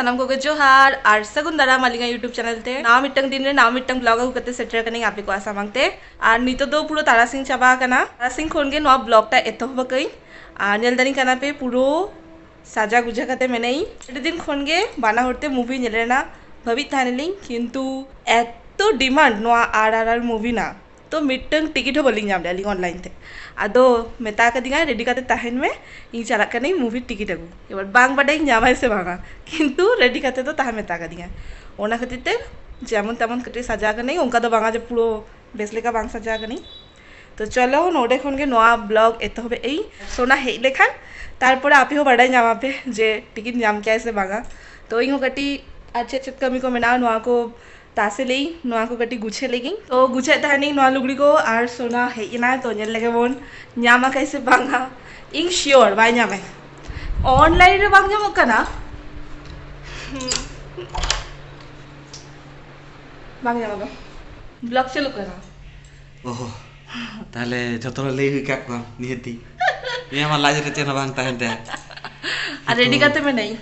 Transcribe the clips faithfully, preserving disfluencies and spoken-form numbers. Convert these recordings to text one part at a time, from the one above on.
ᱥᱟᱱᱟᱢ ᱠᱚᱜᱮ ᱡᱚᱦᱟᱨ ᱟᱨ ᱥᱟᱹᱜᱩᱱ ᱫᱟᱨᱟᱢ ᱟᱹᱞᱤᱧᱟᱜ YouTube ᱪᱮᱱᱮᱞ ᱛᱮ᱾ ᱱᱟᱣᱟ ᱢᱤᱫᱴᱟᱝ ᱫᱤᱱ ᱨᱮ ᱱᱟᱣᱟ ᱢᱤᱫᱴᱟᱝ ᱵᱞᱚᱜ ᱟᱹᱜᱩ ᱠᱟᱛᱮ ᱥᱮᱴᱮᱨ ᱟᱠᱟᱱᱟᱹᱧ ᱟᱯᱮ ᱠᱚᱣᱟᱜ ᱥᱟᱢᱟᱝ ᱛᱮ᱾ ᱟᱨ ᱱᱤᱛᱚᱜ ᱫᱚ ᱯᱩᱨᱟᱹ ᱛᱟᱨᱟᱥᱤᱧ ᱪᱟᱵᱟ ᱟᱠᱟᱱᱟ᱾ ᱛᱟᱨᱟᱥᱤᱧ ᱠᱷᱚᱱ ᱜᱮ ᱱᱚᱣᱟ ᱵᱞᱚᱜ ᱴᱟ ᱮᱛᱚᱦᱚᱵ ᱟᱠᱟᱫᱟᱹᱧ᱾ ᱟᱨ ᱧᱮᱞ ᱫᱟᱲᱮᱧ ᱠᱟᱱᱟ ᱯᱮ, ᱯᱩᱨᱟᱹ ᱥᱟᱡᱟ ᱜᱩᱡᱟ ᱠᱟᱛᱮ ᱢᱮᱱᱟᱹᱧ᱾ ᱟᱹᱰᱤ ᱫᱤᱱ ᱠᱷᱚᱱ ᱜᱮ ᱵᱟᱱᱟ ᱦᱚᱲ ᱛᱮ movie ᱧᱮᱞ ᱨᱮᱱᱟᱜ ᱵᱷᱟᱹᱵᱤᱛ ᱛᱟᱦᱮᱱᱟᱞᱤᱧ, ᱠᱤᱱᱛᱩ ᱮᱛᱚ demand ᱱᱚᱣᱟ RRR movie ᱨᱮᱱᱟᱜ, ᱛᱚ ᱢᱤᱫᱴᱟᱝ ᱴᱤᱠᱤᱴ ᱦᱚᱸ ᱵᱟᱹᱞᱤᱧ ᱧᱟᱢ ᱞᱮᱫᱟ ᱟᱹᱞᱤᱧ online ᱛᱮ᱾ ᱟᱫᱚ ᱢᱮᱛᱟ ᱠᱟᱫᱤᱧᱟᱭ, "ᱨᱮᱰᱤ ᱠᱟᱛᱮ ᱛᱟᱦᱮᱱ ᱢᱮ, ᱤᱧ ᱪᱟᱞᱟᱜ ᱠᱟᱹᱱᱟᱹᱧ movie ᱴᱤᱠᱤᱴ ᱟᱹᱜᱩ᱾" ᱮᱵᱟᱨ ᱵᱟᱝ ᱵᱟᱰᱟᱭᱤᱧ ᱧᱟᱢᱟᱭ ᱥᱮ ᱵᱟᱝᱟ, ᱠᱤᱱᱛᱩ ᱨᱮᱰᱤ ᱠᱟᱛᱮ ᱫᱚ ᱛᱟᱦᱮᱸ ᱢᱮᱛᱟ ᱠᱟᱫᱤᱧᱟᱭ᱾ ᱚᱱᱟ ᱠᱷᱟᱹᱛᱤᱨ ᱛᱮ ᱡᱮᱢᱚᱱ ᱛᱮᱢᱚᱱ ᱠᱟᱹᱴᱤᱡ ᱥᱟᱡᱟᱣ ᱠᱟᱹᱱᱟᱹᱧ, ᱚᱱᱠᱟ ᱫᱚ ᱵᱟᱝᱟ ᱡᱮ ᱯᱩᱨᱟᱹ ᱵᱮᱥ ᱞᱮᱠᱟ ᱵᱟᱝ ᱥᱟᱡᱟᱣ ᱠᱟᱹᱱᱟᱹᱧ᱾ ᱛᱚ ᱪᱚᱞᱚ, ᱱᱚᱰᱮ ᱠᱷᱚᱱ ᱜᱮ ᱱᱚᱣᱟ ᱵᱞᱚᱜ ᱮᱛᱚᱦᱚᱵᱮᱫ ᱟᱹᱧ᱾ ᱥᱳᱱᱟ ᱦᱮᱡ ᱞᱮᱠᱷᱟᱱ ᱛᱟᱨᱯᱚᱨᱮ ᱟᱯᱮ ᱦᱚᱸ ᱵᱟᱰᱟᱭ ᱧᱟᱢᱟ ᱯᱮ ᱡᱮ ᱴᱤᱠᱤᱴ ᱧᱟᱢ ᱠᱮᱜᱼᱟᱭ ᱥᱮ ᱵᱟᱝᱟ᱾ ᱛᱚ ᱤᱧ ᱦᱚᱸ ᱠᱟᱹᱴᱤᱡ ᱟᱨ ᱪᱮᱫ ᱪᱮᱫ ᱠᱟᱹᱢᱤ ᱠᱚ ᱢᱮᱱᱟᱜᱼᱟ, ᱱᱚᱣᱟ ᱠᱚ ᱛᱟᱥᱮ ᱞᱮᱜᱤᱧ, ᱱᱚᱣᱟ ᱠᱚ ᱠᱟᱹᱴᱤᱡ ᱜᱩᱪᱷᱟᱹ ᱞᱮᱜᱤᱧ᱾ ᱛᱚ ᱜᱩᱪᱷᱟᱹᱭᱮᱫ ᱛᱟᱦᱮᱱᱤᱧ ᱱᱚᱣᱟ ᱞᱩᱜᱽᱲᱤ ᱠᱚ, ᱟᱨ ᱥᱳᱱᱟ ᱦᱮᱡ ᱮᱱᱟᱭ᱾ ᱛᱚ ᱧᱮᱞ ᱞᱮᱜᱮ ᱵᱚᱱ, ᱧᱟᱢ ᱟᱠᱟᱭ ᱥᱮ ᱵᱟᱝᱟ᱾ ᱤᱧ sure ᱵᱟᱭ ᱧᱟᱢᱟᱭ, online ᱨᱮ ᱵᱟᱝ ᱧᱟᱢᱚᱜ ᱠᱟᱱᱟ᱾ ᱵᱟᱝ ᱧᱟᱢᱚᱜ ᱠᱟᱱᱟ, ᱵᱞᱚᱜ ᱪᱟᱹᱞᱩᱜ ᱠᱟᱱᱟ᱾ ᱚᱦᱚ, ᱛᱟᱦᱞᱮ ᱡᱷᱚᱛᱚ ᱦᱚᱲ ᱞᱟᱹᱭ ᱦᱩᱭ ᱠᱟᱜ ᱠᱚᱣᱟ ᱱᱤᱦᱟᱹᱛᱤ᱾ ᱱᱤᱭᱟᱹ ᱢᱟ ᱞᱟᱡ ᱨᱮ ᱪᱮᱫ ᱦᱚᱸ ᱵᱟᱝ ᱛᱟᱦᱮᱱ ᱛᱟᱭᱟ᱾ ᱟᱨ ᱨᱮᱰᱤ ᱠᱟᱛᱮ ᱢᱮᱱᱟᱹᱧ᱾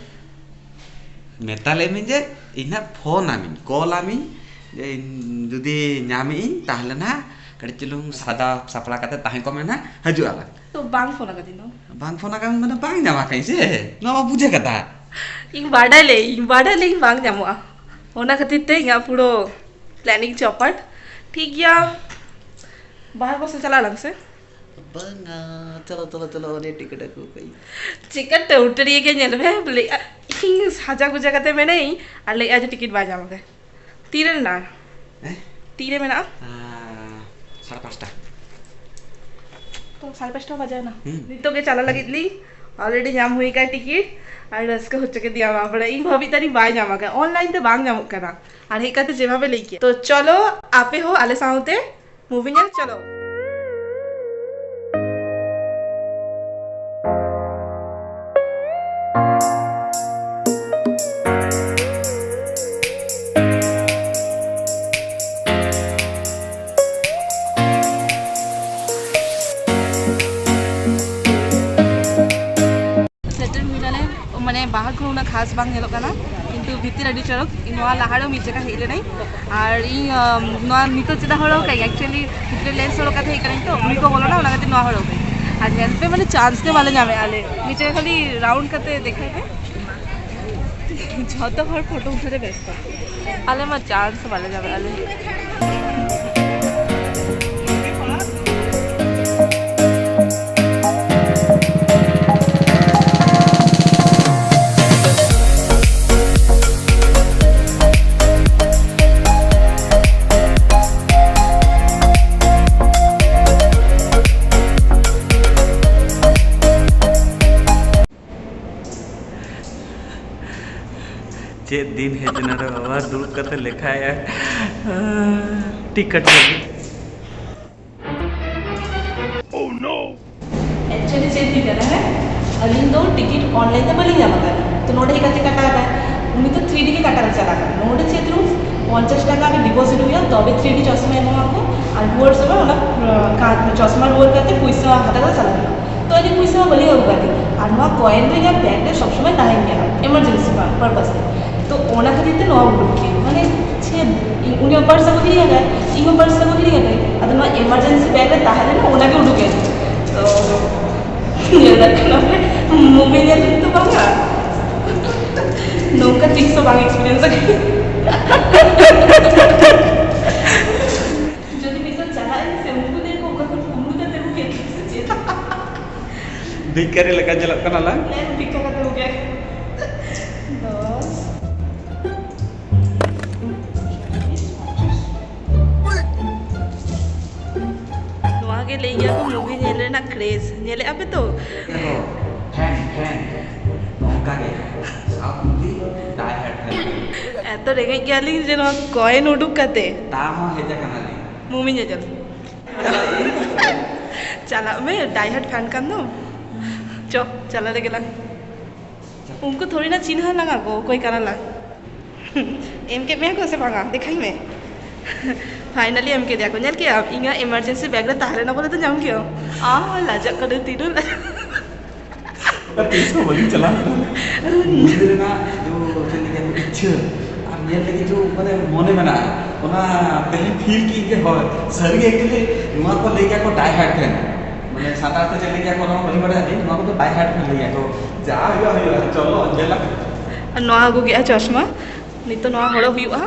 ᱢᱮᱛᱟ ᱞᱮ ᱢᱮ ᱡᱮ ᱤᱧ ᱦᱟᱸᱜ ᱯᱷᱳᱱ ᱟᱢᱤᱧ, ᱠᱚᱞ ᱟᱢᱤᱧ, ᱡᱮ ᱤᱧ ᱡᱩᱫᱤ ᱧᱟᱢᱮᱜ ᱤᱧ, ᱛᱟᱦᱞᱮ ᱱᱟᱦᱟᱜ ᱠᱟᱹᱴᱤᱡ ᱪᱩᱞᱩᱝ ᱥᱟᱡᱟᱣ ᱥᱟᱯᱲᱟᱣ ᱠᱟᱛᱮ ᱛᱟᱦᱮᱸ ᱠᱚᱜ ᱢᱮ ᱱᱟᱦᱟᱜ, ᱦᱤᱡᱩᱜ ᱟᱞᱟᱝ᱾ ᱛᱚ ᱵᱟᱝ ᱯᱷᱳᱱ ᱟᱠᱟᱫᱤᱧ ᱫᱚ᱾ ᱵᱟᱝ ᱯᱷᱳᱱ ᱟᱠᱟᱫ ᱢᱟᱱᱮ ᱵᱟᱝ ᱧᱟᱢ ᱟᱠᱟᱫ ᱥᱮ, ᱱᱚᱣᱟ ᱢᱟ ᱵᱩᱡᱷᱟᱹ ᱠᱟᱛᱷᱟ᱾ ᱤᱧ ᱵᱟᱰᱟᱭ ᱞᱮ, ᱤᱧ ᱵᱟᱰᱟᱭ ᱞᱮ ᱤᱧ ᱵᱟᱝ ᱧᱟᱢᱚᱜᱼᱟ, ᱚᱱᱟ ᱠᱷᱟᱹᱛᱤᱨ ᱛᱮ ᱤᱧᱟᱹᱜ ᱯᱩᱨᱟᱹ planning ᱪᱚᱯᱟᱴ᱾ ᱴᱷᱤᱠ ᱜᱮᱭᱟ, ᱵᱟᱦᱟᱨ ᱠᱚ ᱥᱮᱫ ᱪᱟᱞᱟᱜ ᱟᱞᱟᱝ ᱥᱮ? ᱵᱟᱝᱟ, ᱪᱚᱞᱚ, ᱪᱚᱞᱚ, ᱪᱚᱞᱚ, ᱚᱱᱮ ᱴᱤᱠᱤᱴ ᱟᱹᱜᱩ ᱠᱟᱜ ᱤᱧ᱾ ᱪᱤᱠᱟᱹᱛᱮ ᱩᱴᱟᱹᱨᱤᱭᱟᱹ ᱜᱮ ᱧᱮᱞ ᱢᱮ, ᱞᱟᱹᱭᱮᱜᱼᱟ ᱤᱧ ᱥᱟᱡᱟ ᱜᱩᱡᱟ ᱠᱟᱛᱮ ᱢᱮᱱᱟᱹᱧ ᱟᱨ ᱞᱟᱹᱭᱮᱜᱼᱟ ᱡᱮ ᱴᱤᱠᱤᱴ ᱵᱟᱭ ᱧᱟᱢ ᱟᱠᱟᱫᱟ᱾ ᱛᱤᱨᱮ ᱢᱮᱱᱟᱜᱼᱟ? ᱦᱮᱸ? ᱛᱤᱨᱮ ᱢᱮᱱᱟᱜᱼᱟ? ᱟᱸ, ᱥᱟᱲᱮ ᱯᱟᱸᱪᱴᱟ᱾ ᱛᱚ ᱥᱟᱲᱮ ᱯᱟᱸᱪᱴᱟ ᱵᱟᱡᱟᱣ ᱮᱱᱟ᱾ ᱦᱩᱸ᱾ ᱱᱤᱛᱚᱜ ᱜᱮ ᱪᱟᱞᱟᱜ ᱞᱟᱹᱜᱤᱫ ᱞᱤᱧ, already ᱧᱟᱢ ᱦᱩᱭ ᱟᱠᱟᱱ ᱴᱤᱠᱤᱴ᱾ ᱟᱨ ᱨᱟᱹᱥᱠᱟᱹ ᱦᱚᱪᱚ ᱠᱮᱫᱮᱭᱟ ᱢᱟ ᱵᱟᱲᱮ, ᱤᱧ ᱵᱷᱟᱵᱤ ᱛᱟᱹᱱᱤᱧ ᱵᱟᱭ ᱧᱟᱢ ᱟᱠᱟᱫᱟ, online ᱛᱮ ᱵᱟᱝ ᱧᱟᱢᱚᱜ ᱠᱟᱱᱟ᱾ ᱟᱨ ᱦᱮᱡ ᱠᱟᱛᱮ ᱡᱮᱵᱷᱟᱵᱮ ᱞᱟᱹᱭ ᱠᱮᱫ, ᱛᱚ ᱪᱚᱞᱚ ᱟᱯᱮ ᱦᱚᱸ ᱟᱞᱮ ᱥᱟᱶᱛᱮ movie ᱧᱮᱞ ᱪᱚᱞᱚ᱾ ᱥᱮᱴᱮᱨ ᱦᱩᱭ ᱱᱟᱞᱮ, ᱢᱟᱱᱮ ᱵᱟᱦᱟᱨ ᱠᱷᱚᱱ ᱩᱱᱟᱹᱜ ᱠᱷᱟᱥ ᱵᱟᱝ ᱧᱮᱞᱚᱜ ᱠᱟᱱᱟ, ᱛᱚ ᱵᱷᱤᱛᱤᱨ ᱟᱹᱰᱤ ᱪᱚᱨᱚᱠ᱾ ᱤᱧ ᱱᱚᱣᱟ ᱞᱟᱦᱟ ᱨᱮᱦᱚᱸ ᱢᱤᱫ ᱡᱟᱭᱜᱟ ᱦᱮᱡ ᱞᱮᱱᱟᱹᱧ, ᱟᱨ ᱤᱧ ᱟᱢ, ᱱᱚᱣᱟ ᱱᱤᱛᱚᱜ ᱪᱮᱫᱟᱜ ᱦᱚᱨᱚᱜ ᱠᱟᱜ ᱟᱹᱧ, actually ᱵᱷᱤᱛᱨᱤ ᱞᱮᱱᱥ ᱦᱚᱨᱚᱜ ᱠᱟᱛᱮ ᱦᱮᱡ ᱠᱟᱹᱱᱟᱹᱧ, ᱛᱚ ᱩᱱᱤ ᱠᱚ ᱵᱚᱞᱚᱱᱟ, ᱚᱱᱟ ᱠᱷᱟᱹᱛᱤᱨ ᱱᱚᱣᱟ ᱦᱚᱨᱚᱜ ᱠᱟᱜ ᱟᱹᱧ᱾ ᱟᱨ ᱧᱮᱞ ᱯᱮ, ᱢᱟᱱᱮ ᱪᱟᱱᱥ ᱜᱮ ᱵᱟᱞᱮ ᱧᱟᱢᱮᱫᱼᱟ ᱞᱮ᱾ ᱢᱤᱫᱴᱮᱱ ᱠᱷᱟᱹᱞᱤ ᱨᱟᱣᱩᱱᱰ ᱠᱟᱛᱮ ᱫᱮᱠᱷᱟᱭ ᱯᱮ, ᱡᱷᱚᱛᱚ ᱦᱚᱲ ᱯᱷᱳᱴᱳ ᱩᱴᱷᱟᱹᱣ ᱨᱮ ᱵᱮᱥᱛᱚ᱾ ᱟᱞᱮ ᱢᱟ ᱪᱟᱱᱥ ᱵᱟᱞᱮ ᱧᱟᱢᱮᱫᱼᱟ ᱞᱮ᱾ ᱪᱮᱫ ᱫᱤᱱ ᱦᱮᱡ ᱮᱱᱟ ᱨᱮ ᱵᱟᱵᱟ, ᱫᱩᱲᱩᱵ ᱠᱟᱛᱮ ᱞᱮᱠᱷᱟᱭᱟ᱾ ᱴᱤᱠ ᱠᱟᱴ ᱞᱟᱹᱜᱤᱫ᱾ Oh no! Actually ᱪᱮᱫ ᱦᱩᱭ ᱠᱟᱱᱟ, ᱦᱮᱸ, ᱟᱹᱞᱤᱧ ᱫᱚ ᱴᱤᱠᱤᱴ ᱚᱱᱞᱟᱭᱤᱱ ᱛᱮ ᱵᱟᱹᱞᱤᱧ ᱧᱟᱢ ᱟᱠᱟᱫᱟ, ᱛᱚ ᱱᱚᱰᱮ ᱦᱮᱡ ᱠᱟᱛᱮ ᱠᱟᱴᱟᱣ ᱮᱫᱟᱭ᱾ ᱩᱱᱤ ᱫᱚ ᱛᱷᱨᱤ ᱰᱤ ᱜᱮ ᱠᱟᱴᱟᱣ ᱨᱮ ᱪᱟᱞᱟᱜ ᱠᱟᱱᱟ᱾ ᱱᱚᱰᱮ ᱪᱮᱫ ᱨᱩᱞᱥ? ᱯᱚᱧᱪᱟᱥ ᱴᱟᱠᱟ ᱟᱜᱮ ᱰᱤᱯᱚᱡᱤᱴ ᱦᱩᱭᱩᱜᱼᱟ, ᱛᱚᱵᱮ ᱛᱷᱨᱤ ᱰᱤ ᱪᱚᱥᱢᱟ ᱮᱢᱚᱜ ᱟᱠᱚ, ᱟᱨ ᱨᱩᱣᱟᱹᱲ ᱥᱚᱢᱚᱭ ᱚᱱᱟ, ᱟᱸ, ᱠᱟ-, ᱪᱚᱥᱢᱟ ᱨᱩᱣᱟᱹᱲ ᱠᱟᱛᱮ ᱯᱩᱭᱥᱟᱹ ᱦᱟᱛᱟᱣ ᱠᱟᱛᱮ ᱪᱟᱞᱟᱜ ᱦᱩᱭᱩᱜᱼᱟ᱾ ᱛᱚ ᱟᱹᱞᱤᱧ ᱯᱩᱭᱥᱟᱹ ᱦᱚᱸ ᱵᱟᱹᱞᱤᱧ ᱟᱹᱜᱩ ᱠᱟᱫᱮ, ᱟᱨ ᱱᱚᱣᱟ ᱠᱚᱭᱮᱱ ᱫᱚ ᱤᱧᱟᱹᱜ ᱵᱮᱜᱽ ᱨᱮ ᱥᱚᱵ ᱥᱚᱢᱚᱭ ᱛᱟᱦᱮᱱ ᱜᱮᱭᱟ, ᱮᱢᱟᱨᱡᱮᱱᱥᱤ ᱯᱟᱨᱯᱟᱥ ᱛᱮ᱾ ᱛᱚ ᱚᱱᱟ ᱠᱷᱟᱹᱛᱤᱨ ᱛᱮ ᱱᱚᱣᱟ ᱩᱰᱩᱠ ᱠᱮᱫ, ᱢᱟᱱᱮ ᱪᱮᱫ, ᱤᱧ, ᱩᱱᱤ ᱦᱚᱸ ᱯᱟᱨᱥ ᱟᱹᱜᱩ ᱫᱮᱨᱤ ᱟᱠᱟᱫ, ᱤᱧ ᱦᱚᱸ ᱯᱟᱨᱥ ᱟᱹᱜᱩ ᱫᱮᱨᱤ ᱟᱠᱟᱫ, ᱟᱫᱚ ᱱᱚᱣᱟ ᱮᱢᱟᱨᱡᱮᱱᱥᱤ ᱵᱮᱜᱽ ᱨᱮ ᱛᱟᱦᱮᱸ ᱞᱮᱱᱟ, ᱚᱱᱟ ᱜᱮ ᱩᱰᱩᱠ ᱮᱱ᱾ ᱛᱚ ᱧᱮᱞ ᱫᱟᱲᱮᱭᱟᱜ ᱠᱟᱱᱟ ᱯᱮ, ᱢᱩᱵᱷᱤ ᱧᱮᱞ ᱛᱮ ᱵᱟᱝᱟ, ᱱᱚᱝᱠᱟ ᱛᱤᱥ ᱦᱚᱸ ᱵᱟᱝ ᱮᱠᱥᱯᱤᱨᱤᱭᱮᱱᱥ ᱟᱠᱟᱫᱟ᱾ ᱡᱩᱫᱤ ᱢᱤᱫ ᱫᱚ ᱪᱟᱞᱟᱜ ᱟᱹᱧ ᱥᱮ, ᱩᱱᱠᱩ ᱫᱚ ᱠᱚ ᱚᱠᱟ ᱠᱷᱚᱱ ᱠᱩᱢᱵᱽᱲᱩ ᱠᱟᱛᱮ ᱠᱚ ᱜᱮᱫ ᱥᱮ ᱪᱮᱫ? ᱵᱷᱤᱠᱟᱨᱤ ᱞᱮᱠᱟ ᱧᱮᱞᱚᱜ ᱠᱟᱱᱟ ᱞᱟᱝ᱾ ᱦᱮᱸ, ᱵᱷᱤᱠᱟᱨᱤ ᱠᱟᱛᱮ ᱠᱚ ᱜᱮᱫ᱾ ᱫᱚᱥ᱾ ᱱᱚᱣᱟ ᱜᱮ ᱞᱟᱹᱭ ᱜᱮᱭᱟ ᱠᱚ ᱢᱩᱵᱷᱤ ᱧᱮᱞ ᱨᱮᱱᱟᱜ ᱠᱨᱮᱡᱽ᱾ ᱧᱮᱞᱮᱫᱼᱟ ᱯᱮ ᱛᱚ? Fan, fan, fan. ᱱᱚᱝᱠᱟ ᱜᱮ᱾ South movie die hard fan. ᱮᱛᱚ ᱨᱮᱸᱜᱮᱡ ᱜᱮᱭᱟᱞᱤᱧ ᱡᱮ ᱱᱚᱣᱟ ᱠᱚᱭᱮᱱ ᱩᱰᱩᱠ ᱠᱟᱛᱮ ᱛᱟ ᱦᱚᱸ ᱦᱮᱡ ᱟᱠᱟᱱᱟᱞᱤᱧ᱾ ᱢᱩᱵᱷᱤ ᱧᱮᱧᱮᱞ᱾ ᱪᱟᱞᱟᱜ ᱢᱮ, ᱰᱟᱭ ᱦᱟᱨᱰ ᱯᱷᱮᱱ ᱠᱟᱱ ᱫᱚᱢ᱾ ᱪᱚ, ᱪᱟᱞᱟᱜ ᱞᱮᱜᱮ ᱞᱟᱝ᱾ ᱩᱱᱠᱩ ᱛᱷᱚᱲᱤ ᱱᱟ ᱪᱤᱱᱦᱟᱹ ᱞᱟᱝᱟ ᱠᱚ, ᱚᱠᱚᱭ ᱠᱟᱱᱟ ᱞᱟᱝ᱾ ᱮᱢ ᱠᱮᱫ ᱢᱮᱭᱟ ᱠᱚ ᱥᱮ ᱵᱟᱝᱟ? ᱫᱮᱠᱷᱟᱧ ᱢᱮ᱾ ᱯᱷᱟᱭᱱᱟᱞᱤ ᱮᱢ ᱠᱮᱫᱮᱭᱟ ᱠᱚ᱾ ᱧᱮᱞ ᱠᱮᱫᱟᱢ? ᱤᱧᱟᱹᱜ ᱮᱢᱟᱨᱡᱮᱱᱥᱤ ᱵᱮᱜᱽ ᱨᱮ ᱛᱟᱦᱮᱸ ᱞᱮᱱᱟ ᱵᱚᱞᱮ ᱛᱚ ᱧᱟᱢ ᱠᱮᱫᱟᱢ᱾ ᱟᱦ, ᱞᱟᱡᱟᱜ ᱠᱟᱱᱟ ᱛᱤᱱᱟᱹᱜ᱾ ᱟᱨ ᱛᱤᱥ ᱦᱚᱸ ᱵᱟᱹᱞᱤᱧ ᱪᱟᱞᱟᱣ ᱠᱟᱱᱟ᱾ ᱧᱤᱫᱟᱹ ᱨᱮᱱᱟᱜ ᱫᱚ ᱪᱮᱫ ᱞᱮᱠᱟ? ᱤᱪᱪᱷᱟᱹ ᱟᱨ ᱧᱮᱞ ᱞᱟᱹᱜᱤᱫ ᱡᱮ ᱢᱟᱱᱮ ᱢᱚᱱᱮ ᱢᱮᱱᱟᱜᱼᱟ, ᱚᱱᱟ ᱛᱮᱦᱮᱧ ᱯᱷᱤᱞ ᱠᱤᱧ ᱡᱮ ᱦᱳᱭ, ᱥᱟᱹᱨᱤ ᱜᱮ ᱮᱠᱪᱩᱭᱮᱞᱤ ᱱᱚᱣᱟ ᱠᱚ ᱞᱟᱹᱭ ᱜᱮᱭᱟ ᱠᱚ ᱰᱟᱭ ᱦᱟᱨᱰ ᱯᱷᱮᱱ᱾ ᱢᱟᱱᱮ ᱥᱟᱱᱛᱟᱲ ᱛᱮ ᱪᱮᱫ ᱞᱟᱹᱭ ᱜᱮᱭᱟ ᱠᱚ ᱚᱱᱟ ᱦᱚᱸ ᱵᱟᱹᱧ ᱵᱟᱲᱟᱭᱟ, ᱱᱚᱣᱟ ᱠᱚᱫᱚ ᱰᱟᱭ ᱦᱟᱨᱰ ᱯᱷᱮᱱ ᱞᱟᱹᱭ ᱜᱮᱭᱟ ᱠᱚ᱾ ᱡᱟ ᱦᱩᱭᱩᱜᱼᱟ ᱦᱩᱭᱩᱜᱼᱟ, ᱪᱚᱞᱚ ᱧᱮᱞᱟ᱾ ᱟᱨ ᱱᱚᱣᱟ ᱟᱹᱜᱩ ᱠᱮᱜᱼᱟ ᱪᱚᱥᱢᱟ, ᱱᱤᱛᱚᱜ ᱱᱚᱣᱟ ᱦᱚᱨᱚᱜ ᱦᱩᱭᱩᱜᱼᱟ᱾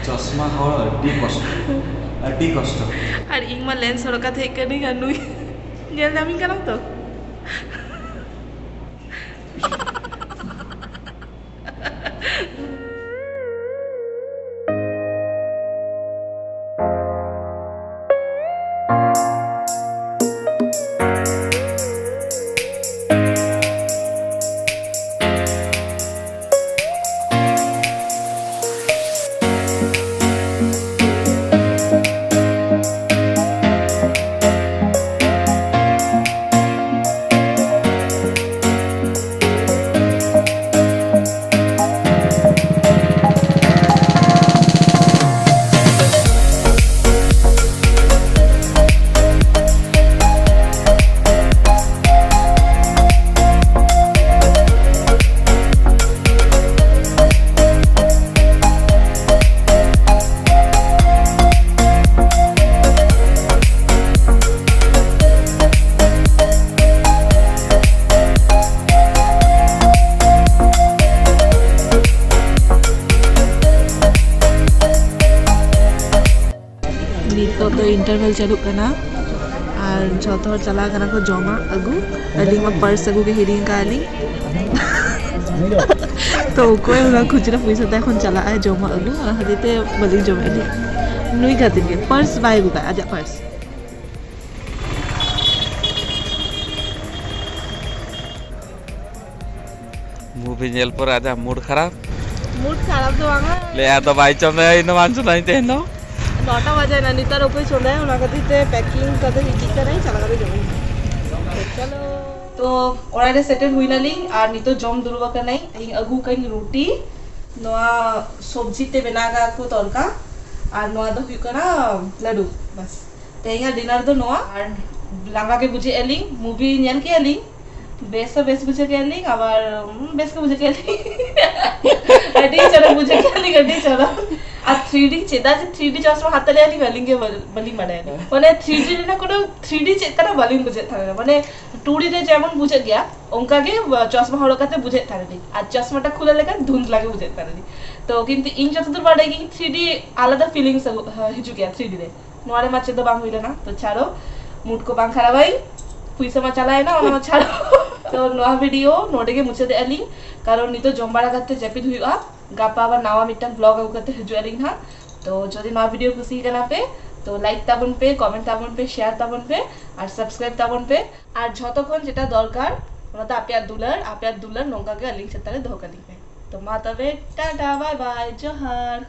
ᱪᱚᱥᱢᱟ ᱦᱚᱲ ᱟᱹᱰᱤ ᱠᱚᱥᱴᱚ, ᱟᱹᱰᱤ ᱠᱚᱥᱴᱚ᱾ ᱟᱨ ᱤᱧ ᱢᱟ ᱞᱮᱱᱥ ᱦᱚᱨᱚᱜ ᱠᱟᱛᱮ ᱦᱮᱡ ᱠᱟᱹᱱᱟᱹᱧ, ᱟᱨ ᱱᱩᱭ ᱧᱮᱞ ᱧᱟᱢᱤᱧ ᱠᱟᱱᱟᱢ ᱛᱚ? ᱱᱤᱛᱚᱜ ᱫᱚ ᱤᱱᱴᱟᱨᱵᱷᱮᱞ ᱪᱟᱹᱞᱩᱜ ᱠᱟᱱᱟ ᱟᱨ ᱡᱷᱚᱛᱚ ᱦᱚᱲ ᱪᱟᱞᱟᱣ ᱠᱟᱱᱟ ᱠᱚ ᱡᱚᱢᱟᱜ ᱟᱹᱜᱩ᱾ ᱟᱹᱞᱤᱧ ᱢᱟ ᱯᱟᱨᱥ ᱟᱹᱜᱩ ᱜᱮ ᱦᱤᱲᱤᱧ ᱟᱠᱟᱫ ᱞᱤᱧ᱾ ᱛᱚ ᱚᱠᱚᱭ ᱚᱱᱟ ᱠᱷᱩᱪᱨᱟᱹ ᱯᱚᱭᱥᱟ ᱛᱮ ᱮᱠᱷᱚᱱ ᱪᱟᱞᱟᱜᱼᱟᱭ ᱡᱚᱢᱟᱜ ᱟᱹᱜᱩ? ᱚᱱᱟ ᱠᱷᱟᱹᱛᱤᱨ ᱛᱮ ᱵᱟᱹᱞᱤᱧ ᱡᱚᱢᱮᱫ ᱞᱤᱧ᱾ ᱱᱩᱭ ᱠᱷᱟᱹᱛᱤᱨ ᱜᱮ ᱯᱟᱨᱥ ᱵᱟᱭ ᱟᱹᱜᱩ ᱠᱟᱜᱼᱟ, ᱟᱡᱟᱜ ᱯᱟᱨᱥ᱾ ᱢᱩᱵᱷᱤ ᱧᱮᱞ ᱯᱚᱨᱮ ᱟᱡᱟᱜ ᱢᱩᱰ ᱠᱷᱟᱨᱟᱯ᱾ ᱢᱩᱰ ᱠᱷᱟᱨᱟᱯ ᱫᱚ ᱵᱟᱝᱟ᱾ ᱞᱟᱹᱭᱟ ᱫᱚ ᱵᱟᱭ ᱪᱚᱸᱫᱟᱭᱟ, ᱤᱧ ᱫᱚ ᱵᱟᱝ ᱪᱚᱸᱫᱟᱭᱟᱹᱧ ᱛᱮᱦᱮᱧ ᱫᱚ᱾ ᱱᱚᱴᱟ ᱵᱟᱡᱮ ᱮᱱᱟ, ᱱᱮᱛᱟᱨ ᱚᱠᱚᱭ ᱪᱚᱸᱫᱟᱭᱟ? ᱚᱱᱟ ᱠᱷᱟᱹᱛᱤᱨ ᱛᱮ ᱯᱮᱠᱤᱝ ᱠᱟᱛᱮ ᱤᱫᱤ ᱠᱟᱱᱟᱧ, ᱪᱟᱞᱟᱣ ᱠᱟᱛᱮ ᱡᱚᱢᱟᱹᱧ᱾ ᱪᱚᱞᱚ᱾ ᱛᱚ ᱚᱲᱟᱜ ᱨᱮ ᱥᱮᱴᱮᱨ ᱦᱩᱭ ᱱᱟᱞᱤᱧ ᱟᱨ ᱱᱤᱛᱚᱜ ᱡᱚᱢ ᱫᱩᱲᱩᱵ ᱟᱠᱟᱱᱟᱹᱧ᱾ ᱤᱧ ᱟᱹᱜᱩ ᱠᱟᱹᱧ ᱨᱩᱴᱤ, ᱱᱚᱣᱟ ᱥᱚᱵᱽᱡᱤ ᱛᱮ ᱵᱮᱱᱟᱣ ᱠᱟᱜ ᱠᱚ ᱛᱚᱨᱠᱟ, ᱟᱨ ᱱᱚᱣᱟ ᱫᱚ ᱦᱩᱭᱩᱜ ᱠᱟᱱᱟ ᱞᱟᱹᱰᱩ᱾ ᱵᱟᱥ, ᱛᱮᱦᱮᱧᱟᱜ ᱰᱤᱱᱟᱨ ᱫᱚ ᱱᱚᱣᱟ᱾ ᱟᱨ ᱞᱟᱸᱜᱟ ᱜᱮ ᱵᱩᱡᱷᱟᱹᱣᱮᱫᱼᱟ ᱞᱤᱧ, ᱢᱩᱵᱷᱤ ᱧᱮᱞ ᱠᱮᱫᱼᱟ ᱞᱤᱧ, ᱵᱮᱥ ᱦᱚᱸ ᱵᱮᱥ ᱵᱩᱡᱷᱟᱹᱣ ᱠᱮᱫᱼᱟ ᱞᱤᱧ, ᱟᱵᱟᱨ ᱩᱸ, ᱵᱮᱥ ᱜᱮ ᱵᱩᱡᱷᱟᱹᱣ ᱠᱮᱫᱼᱟ ᱞᱤᱧ᱾ ᱟᱹᱰᱤ ᱪᱚᱨᱚᱠ ᱵᱩᱡᱷᱟᱹᱣ ᱠᱮᱫᱼᱟ ᱞᱤᱧ, ᱟᱹᱰᱤ ᱪᱚᱨᱚᱠ᱾ ᱟᱨ ᱛᱷᱨᱤ ᱰᱤ ᱪᱮᱫᱟᱜ ᱡᱮ ᱛᱷᱨᱤ ᱰᱤ ᱪᱚᱥᱢᱟ ᱦᱟᱛᱟᱣ ᱞᱮᱫᱼᱟ ᱞᱤᱧ, ᱟᱹᱞᱤᱧ ᱜᱮ ᱵᱟᱹᱞᱤᱧ ᱵᱟᱲᱟᱭᱟ᱾ ᱢᱟᱱᱮ ᱛᱷᱨᱤ ᱰᱤ ᱨᱮᱱᱟᱜ ᱠᱳᱱᱳ ᱛᱷᱨᱤ ᱰᱤ ᱪᱮᱫ ᱠᱟᱱᱟ ᱵᱟᱹᱞᱤᱧ ᱵᱩᱡᱷᱟᱹᱣᱮᱫ ᱛᱟᱦᱮᱱᱟ᱾ ᱢᱟᱱᱮ ᱴᱩ ᱰᱤ ᱨᱮ ᱡᱮᱢᱚᱱ ᱵᱩᱡᱷᱟᱹᱜ ᱜᱮᱭᱟ, ᱚᱱᱠᱟ ᱜᱮ ᱪᱚᱥᱢᱟ ᱦᱚᱨᱚᱜ ᱠᱟᱛᱮ ᱵᱩᱡᱷᱟᱹᱜ ᱛᱟᱦᱮᱱᱟ ᱞᱤᱧ᱾ ᱟᱨ ᱪᱚᱥᱢᱟᱴᱟ ᱠᱷᱩᱞᱟᱹᱣ ᱞᱮᱠᱷᱟᱱ ᱫᱷᱩᱸᱫᱽᱞᱟ ᱜᱮ ᱵᱩᱡᱷᱟᱹᱜ ᱛᱟᱦᱮᱱᱟ ᱞᱤᱧ᱾ ᱛᱚ ᱠᱤᱱᱛᱩ ᱤᱧ ᱡᱚᱛᱚᱫᱩᱨ ᱵᱟᱰᱟᱭ ᱜᱤᱭᱟᱹᱧ, ᱛᱷᱨᱤ ᱰᱤ ᱟᱞᱟᱫᱟ ᱯᱷᱤᱞᱤᱝᱥ ᱦᱤᱡᱩᱜ ᱜᱮᱭᱟ ᱛᱷᱨᱤ ᱰᱤ ᱨᱮ᱾ ᱱᱚᱣᱟ ᱨᱮᱢᱟ ᱪᱮᱫ ᱫᱚ ᱵᱟᱝ ᱦᱩᱭ ᱞᱮᱱᱟ, ᱛᱚ ᱪᱷᱟᱲᱚ, ᱢᱩᱰ ᱠᱚ ᱵᱟᱝ ᱠᱷᱟᱨᱟᱯᱟᱭ, ᱯᱩᱭᱥᱟᱹ ᱢᱟ ᱪᱟᱞᱟᱣᱮᱱᱟ, ᱚᱱᱟ ᱢᱟ ᱪᱷᱟᱲᱚ᱾ ᱛᱚ ᱱᱚᱣᱟ ᱵᱷᱤᱰᱤᱭᱳ ᱱᱚᱰᱮ ᱜᱮ ᱢᱩᱪᱟᱹᱫᱮᱜᱼᱟ ᱞᱤᱧ, ᱠᱟᱨᱚᱱ ᱱᱤᱛᱚᱜ ᱡᱚᱢ ᱵᱟᱲᱟ ᱠᱟᱛᱮ ᱡᱟᱹᱯᱤᱫ ᱦᱩᱭᱩᱜᱼᱟ᱾ ᱜᱟᱯᱟ ᱟᱵᱟᱨ ᱱᱟᱣᱟ ᱢᱤᱫᱴᱟᱝ ᱵᱞᱚᱜ ᱟᱹᱜᱩ ᱠᱟᱛᱮ ᱦᱤᱡᱩᱜ ᱟᱹᱞᱤᱧ ᱦᱟᱸᱜ᱾ ᱛᱚ ᱡᱩᱫᱤ ᱱᱚᱣᱟ ᱵᱷᱤᱰᱤᱭᱳ ᱠᱩᱥᱤ ᱠᱟᱱᱟ ᱯᱮ, ᱛᱚ ᱞᱟᱭᱤᱠ ᱛᱟᱵᱚᱱ ᱯᱮ, ᱠᱚᱢᱮᱱᱴ ᱛᱟᱵᱚᱱ ᱯᱮ, ᱥᱮᱭᱟᱨ ᱛᱟᱵᱚᱱ ᱯᱮ, ᱟᱨ ᱥᱟᱵᱥᱠᱨᱟᱭᱤᱵ ᱛᱟᱵᱚᱱ ᱯᱮ᱾ ᱟᱨ ᱡᱷᱚᱛᱚ ᱠᱷᱚᱱ ᱡᱮᱴᱟ ᱫᱚᱨᱠᱟᱨ, ᱚᱱᱟ ᱫᱚ ᱟᱯᱮᱭᱟᱜ ᱫᱩᱞᱟᱹᱲ, ᱟᱯᱮᱭᱟᱜ ᱫᱩᱞᱟᱹᱲ ᱱᱚᱝᱠᱟ ᱜᱮ ᱟᱹᱞᱤᱧ ᱪᱮᱛᱟᱱ ᱨᱮ ᱫᱚᱦᱚ ᱠᱟᱹᱞᱤᱧ ᱯᱮ᱾ ᱛᱚ ᱢᱟ ᱛᱚᱵᱮ, ᱴᱟᱴᱟ, ᱵᱟᱭ ᱵᱟᱭ, ᱡᱚᱦᱟᱨ᱾